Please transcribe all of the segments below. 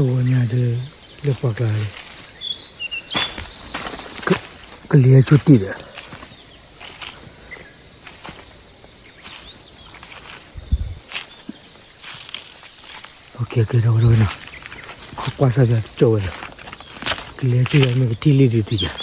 တဝီညါဒီး လၢပှၢ်ကျါ ကလံၤဟဲဆူတ့ၢ်ဒီး ဒီပုၢ်ဝဲၢ်နီၤ, ကွၢ်စၢ်ပၠးတကၠီဝဲလီၤ, ကလံၤဟဲဆူယၤမ့ၢ်ကထံၣ်လံဒုးသံယၤ,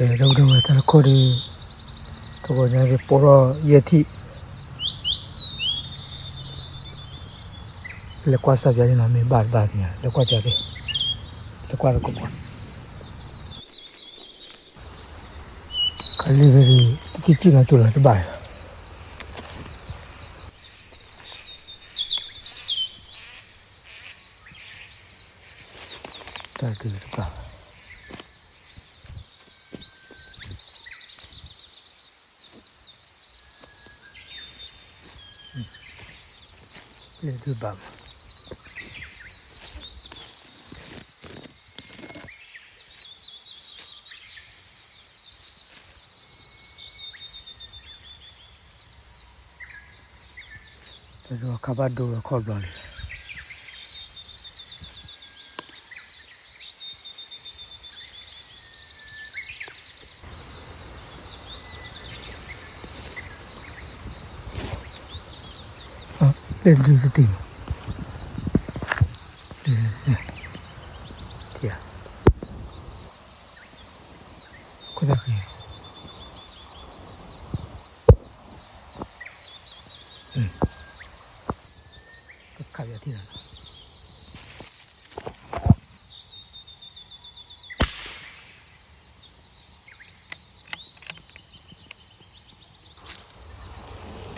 ဒီပုၢ်ဝဲၢ်တၢ်တခိၣ်ဒီး တဂီၤညါဒ်ပိာ်ထီၣ်ယဲၢ်ထံၣ်, လဲၤကွၢ်စၢ်ပၠးန့ၣ်နီၤ မ့ၢ်ဘၣ်တဘၣ်သ့ၣ်ညါ လဲၤကွၢ်ပၠးသ့ၣ်, လဲၤကွၢ်တကိးဘၣ်, ခးလံဝဲဒီး တထံၣ်စံၣ်နီၤကၠိလီၤတဘၣ်လီၤ. တၢ်ဒုးတဘၣ်ဘၣ်, လဲၤဒုးဘၣ်မး. ပယီၤခးဘၣ်ဒိဝဲခီၣ်ဘျီလံ. လဲၤဒုးတသ့ၣ်မး, ထံၣ်ဧါ, ခိၣ်သၣ်ဃံ, ကခးပၠးထံၣ်လီၤနီၤ. သ့ၣ်ခိၣ်လီၢ်ခီ ခီၣ်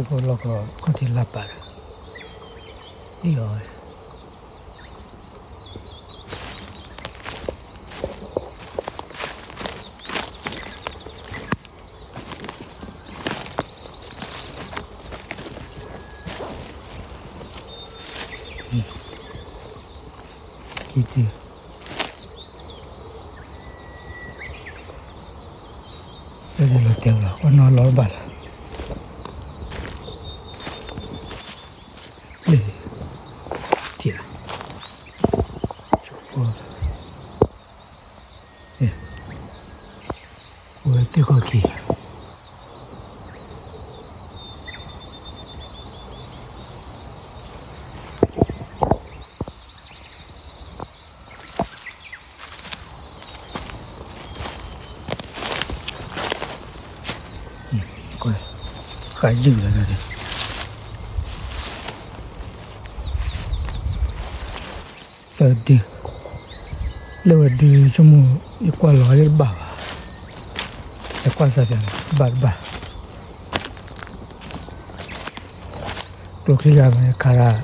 ထံးလၢ်ပာ်ဒီး ဒ်အီၤဝဲ ခံထံၣ် လၢလီၤတဲာ်လီၤ အီၣ်နီၤလီၤဘၣ်လီၤ လၢ ထံၣ်လီၤ ဝဲသ့ၣ်ခီၣ်ခံ ဃာ်ယုၢ်လီၤဒီး သၢဒု လၢဝဲဒုဆိကမိၣ် ယကွၢ်လီၤလၢတဘၣ်ဘၣ် ယကွၢ်စၢ်ပၠးန့ၣ် ဘၣ်တဘၣ် ကျိချံဂၤမ့ၢ်ခးဒၣ်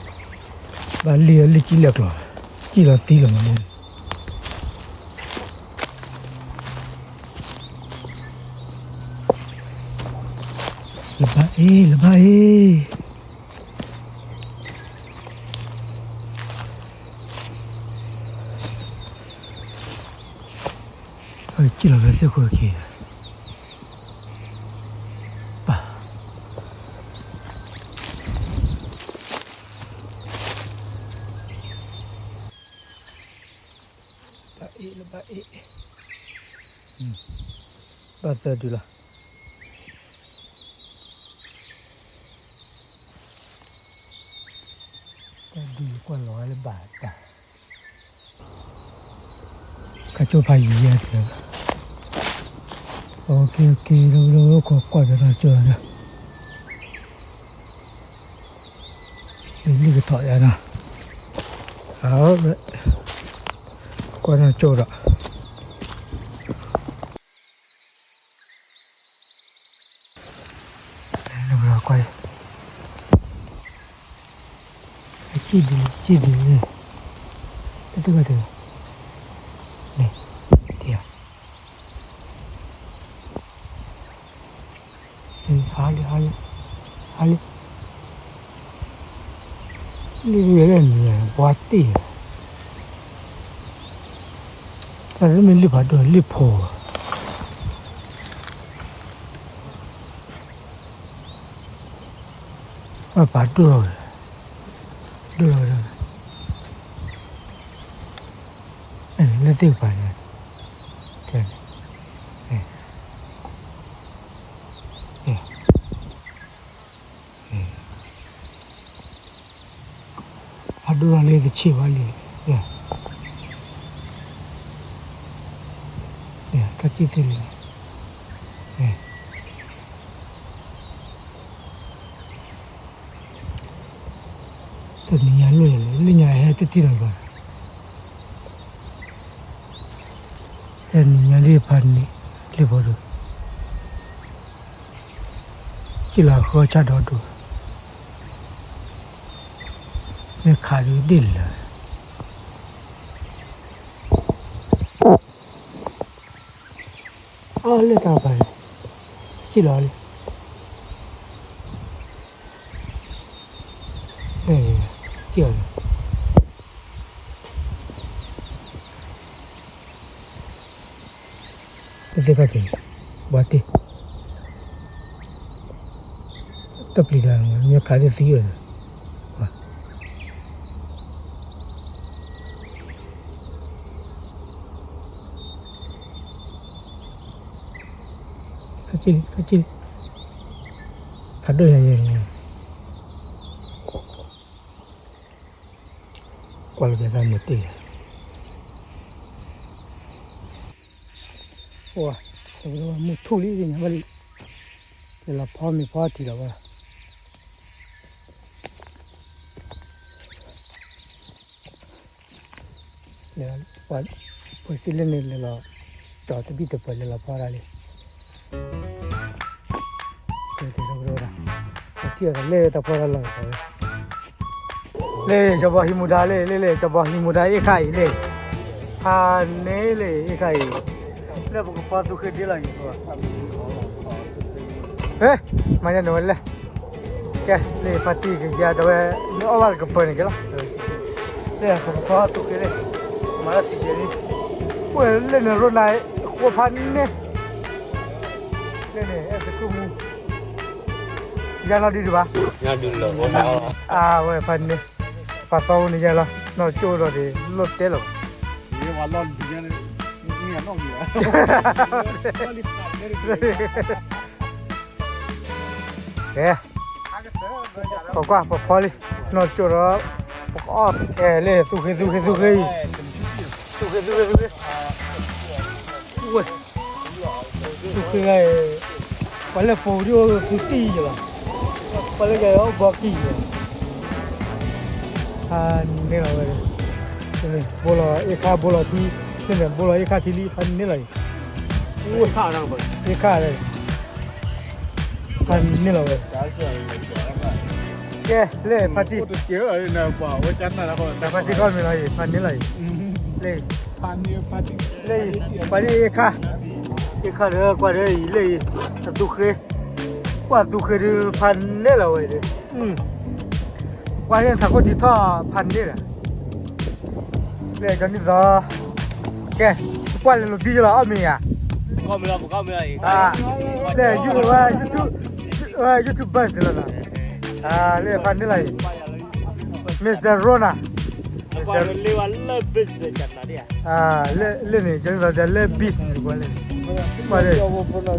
ဘၣ်လံၣ်အီၤလံၣ်ကံၣ်လဲၢ်ကျီၤ ကံၣ်လီၤသံလီၤမး လၢဘၣ်အ့ၣ် လၢဘၣ်အ့ၣ် စံၣ်လီၤဖဲသ့ၣ်ခိၣ်ခံ, ပၢ်, ဘၣ်အ့ၣ်လၢဘၣ်အ့ၣ်, ဘၣ်သၢဒုလီၤ. တၢ်ဒုးကွၢ်လီၤဝဲလၢဘၣ်တၢ်, ခါကၠိဖးယံၤယဲၢ်, အိၣ်က့ၤအိၣ်က့ၤ လၢလၢအိၣ်ခိးကွၢ်ဒီးနီၢ်ကၠိဒီး, လံၣ်ကထီၣ်ယါနီၤ, အဝဲ, ကွၢ်နီၢ်ကၠိဒီး ကွၢ်, စံၣ်ဒု, စံၣ်ဒု, တသ့ၣ်ဘၣ်တဂ့ၤ, န့ၣ်, တံၤဧါ, ဟါလံ, ဟါလံ, ဟါလံ, လံၣ်ဒုလဲၣ်န့ၣ် ပှၤတ့ၢ်, တၢ်တမ့ၢ်လံၣ်ဖးဒိၣ် လံၣ်ဖိ အပာ်ဒိၣ်လီၤဝဲ, ဒိၣ်လီၤဝဲ, လၢသ့ၣ်ကပၤန့ၣ်, တဲန့ၣ်, ဖးဒိၣ်လီၤ လၢတဆံးဘၣ်လံ, တၢ်စံၣ်သ့ၣ်လံ, တနံၤညါလိၣ်ယၤလီၤ လၢညါဟဲတထံၣ်လီၤဘၣ်, တနံၤညါဒ်ဖးန့ၣ်, လံၣ်ဖိဒုး, စံၣ်လီၤဃီဆၣ်ဒီဒူၣ်, မ့ၢ်ခးဒုးဒ်လဲၣ် အီၤလၢတၢ်ပၤန့ၣ်, စံၣ်လီၤလံ, စံၣ်လီၤလံ, တသ့ၣ်ခီၣ်ထံး, ဘှါတ့ၢ်, တပျံၤတၢ်မ့ၢ်ခးဒ်သံအီၤန့ၣ် ထီၣ်က့ၢ်လံ ထီၣ်က့ၢ်လံ, ဖးဒိၣ်ညါယဲၢ်န့ၣ်, ကွၢ်လၢပသးမုာ်တ့ၢ်, အိၣ်, မုၢ်ထူၣ်လံသ့ၣ်ညါဘၣ်လံ, လဲၤလီၤဖီမ့ၤဖီထံလီၤဘၣ် ပှၤစံးလၢန့ၣ်လဲၤလီၤ, ကၠီၤတဘံၣ်တပၢၢ်လဲၤလီၤဖီဒၣ်လံ, ပထံၣ်အီၤလၢတၢ်ဖီတၢ်လီၢ်, လၢကၠီၤဘီဟံးမူဒါလံ, လၢလၢကၠီၤဘီဟံးမူဒါအ့ၣ်ခါအံၤလံ, ဖးန့ၢ်လံအ့ၣ်ခါအံၤ, လၢပကဖီသူဃ့ဒ်လီၤအံၤ, ဟဲ, မၤညါန့ၣ်ဝဲလဲၣ် ကဲ လၢဖါတံၢ်ကယၤတဲဝဲ, မ့ၢ်အီၣ်ဘၣ်တကပၢၤန့ၣ်ကဲလီၤ, လၢပကဖီသူဃ့လံ, မၤလၢစံးကဲလံ, အိၣ်လၢန့ၣ်ရိနၤ, ဃိဖးန့ၢ်, လၢန့ၣ် အဲၣ်စကုမူ, ယၤလီၤဒုးဒံးဘၣ်, အဝဲဖးန့ၢ်, ပှၤသီဝဲန့ၣ်ယၤလီၤ, နီၢ်ကၠိဒီးဒ်လိၣ်တဲလီၤ ကဲ, ပကွၢ်ပဖီလံ, နီၢ်ကၠိဒီး, ပကအီၣ်ကဲလၢသူဃ့သူဃ့သူဃ့အံၤ, သူဃ့သူဃ့သူဃ့, ဝဲ, သူဃ့ဂၤအံၤ, ပှၤလၢပိာ်ဒ်အိၣ်သူတံၢ်ယလီၤ, ပှၤလၢယၤအိၣ်ဘီကံၢ်ယလီၤ, ဖးန့ၢ်လီၤဝဲ, ဘိလီၤအ့ၣ်ခါဘိလီၤထံ, န့ၣ်ဘိလီၤအ့ၣ်ခါထံလံ ဖးန့ၢ်လီၤအံၤ, အ့ၣ်ခါလၢ ဖးန့ၢ်လီၤဝဲ, ကဲလၢဖါတံၢ်, ဖါတံၢ်ကီၢ်မံၤလီၤအံၤ ဖးန့ၢ်လီၤအံၤ, လၢ, လၢအံၤ, ပှၤဒ်အ့ၣ်ခါ, အ့ၣ်ခါဒီးကွၢ်ဒီးအံၤလၢအံၤ, အသူဃ့, ကွၢ်သူဃ့ဒုး ဖးန့ၢ်လီၤဝဲဒီး, ကွၢ်န့ၣ်ထးခိၣ်ထံထီၣ်ဖးန့ၢ်လီၤ လၢကီၤနံၣ်သီ, ကဲ, ကွၢ်လဲၤလိာ်ဘံယလီၤ အီၣ်မ့ၤဧါ, လၢ YouTube ဝဲ YouTubers လီၤနီၤ, လၢဖးန့ၢ်လီၤအံၤ Mister Rona, လၢန့ၣ် ကလၢ business န့ၣ် ကွၢ်လၢ ကီၢ်ကၠီဖိဒ်လဲၣ်,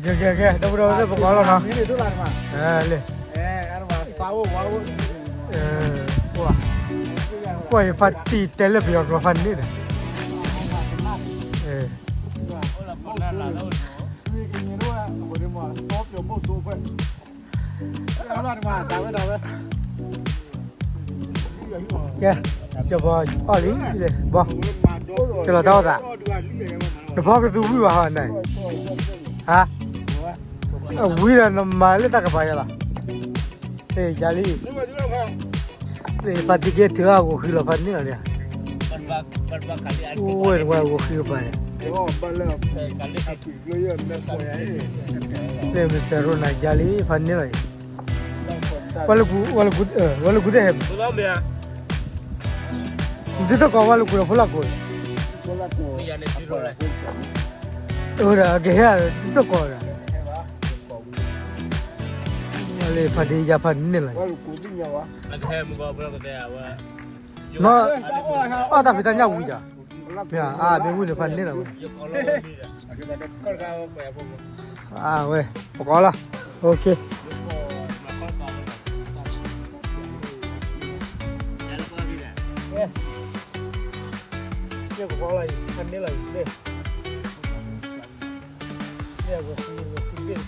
ကဲ ဒီပုၢ်ဒီဝဲၢ် ပကိးလီၤနီၤ, လၢ ကွၢ် ကွၢ်ယဖါတံၢ်တဲလၢပယီၤကျိာ်ဖးန့ၢ်ဒီး ကဲ, ကၠီၤပီၤအီၣ်လံ, ဘီ, ကလီၤတၢ်အီၣ်သး, နဖီကသူဝံၣ်ဘၣ်ဟီန့ၣ်, ဟါ, အဝံၣ်ဒီးနမၤလၢတၢ်ကပၤယၤလီၤ, ယၤလံ, လၢဖါတံၢ်က့ၤထုးအဂီၤဃံလီၤဖးန့ၢ်လီၤန့ၣ်, ဝဲၢ်ဝဲၢ်ဂီၤဃံကပၤန့ၣ် လၢ Mister Rona ယၤလံ ဖးန့ၢ်လီၤအံၤ, ဝဲလၢကူ, ဝဲလၢကူတဟဲ, နသုတကိးဝဲလၢကူဒီးဖိလၢ်ကိး, အဝဲဒၣ်အကဟဲသုတကိးဒီး, လၢဖးဒံးယၤဖးန့ၢ်လီၤအံၤ, အီၣ်တၢ်ဖံးတၢ်ညၣ်ဝံၤဒီး, မ့ၢ်အါမ့ၢ်ဝံၣ်န့ၣ်ဖးန့ၢ်လီၤဝဲ, အဝဲ, ပကိးလီၤ, ပနၢ်အီၤကန့ၣ်, ယိၤပှၤညါလံခိၣ်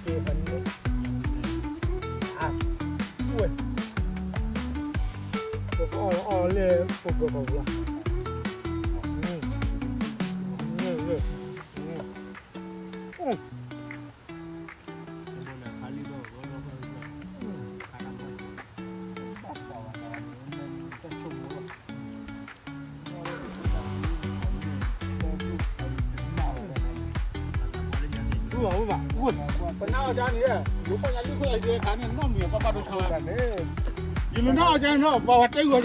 အံၤခါန့ၣ် နီၢ်မံၤပၢ်ပၢ်ဒိဆါဝဲ, ယလူၤနီၢ်အီၤကန့ၣ်နီၢ် ပှၤဝဲတဲဂီၤညါနီၢ်မိၢ်ပၢ်ဟံၣ်ဧါ, ပကွၢ်ဆိနီၤဒီပုၢ်ဒီဝဲၢ်သ့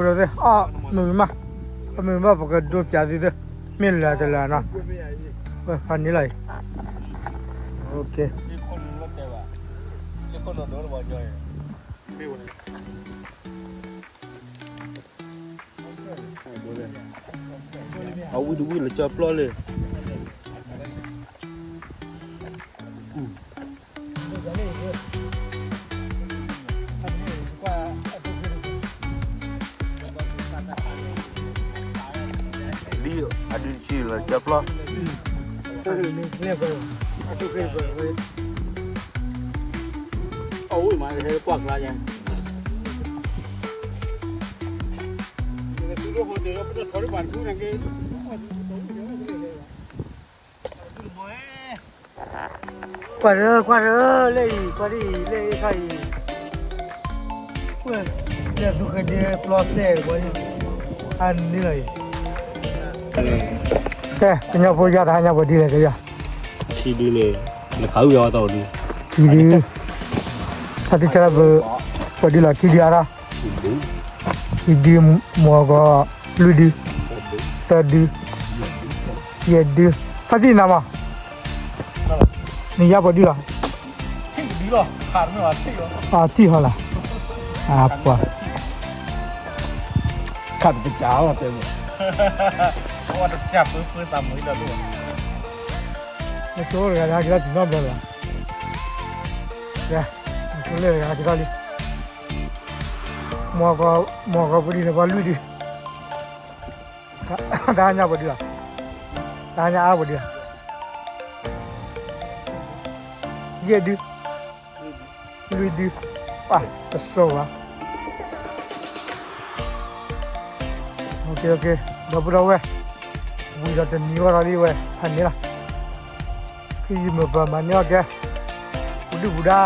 ၣ်, အီၣ်မုာ်မး, အမုာ်မး ပကဒိပျးသုသ့ၣ်, မ့ၢ်လၢတလၢနီၤ, ဖးန့ၢ်လီၤအံၤ, အဝံၣ်တဝံၣ်လၢကၠီပျီလံ လံအဒုးတဆံလၢကၠီပျီ, အဝံၣ်မး ဟဲကွၢ်ကျါယါ, ကွၢ်ရၢ ကွၢ်ရၢ လၢအံၤ ကွၢ်ဒ်အံၤ လၢအံၤခါအံၤ, လၢသူဃဲဒ့ပျီစဲၣ် အန့ၣ်လီၤအံၤ, ကဲ ကညီဖိယါ တဟါညါပှၤဒ်လဲၣ်ကယါ, ခံဒုန့ၣ် နခးဝံၣ်အီၤတၢ်ဒု, ခံဒု, ဖါတံၢ်ဆၢပှၤဒ်လီၤ ခံဒုအါထီၣ်, ခံဒု မွၤဂီၤ လွံၢ်ဒု, သၢဒု, ယဲၢ်ဒု, ဖါတံၢ်နၤမး နယါပှၤဒ်လီၤ, အထံၣ်ဟီလီၤ, အပှၤ ခးတကစၢ်လီၤတဲ, နဆိတဂၤလၢဟဲက့ၤထီၣ်တနီတဘျီလၢၤ, နဆိလၢတဂၤဟဲက့ၤထီၣ်လံ, မွၤဂီၤပှၤဒ်န့ၣ် ပှၤလွံၢ်ဒု, တဟါညါပှၤဒ်လီၤ, တဟါညါအါပှၤဒ်လီၤ, ယဲၢ်ဒု, လွံၢ်ဒု, ပၢ်တစိၤဘၣ်, ဒီပုၢ်ဒီဝဲၢ်, ဝံၤဒီးတနံၤဝဲဒီးလံဝဲ ဖးန့ၢ်လီၤ, ဖံယမုၢ်ပၢ်မၤန့ၢ်အီၣ်ကဲ, ပူၤဒုၣ်ပူၤဒါ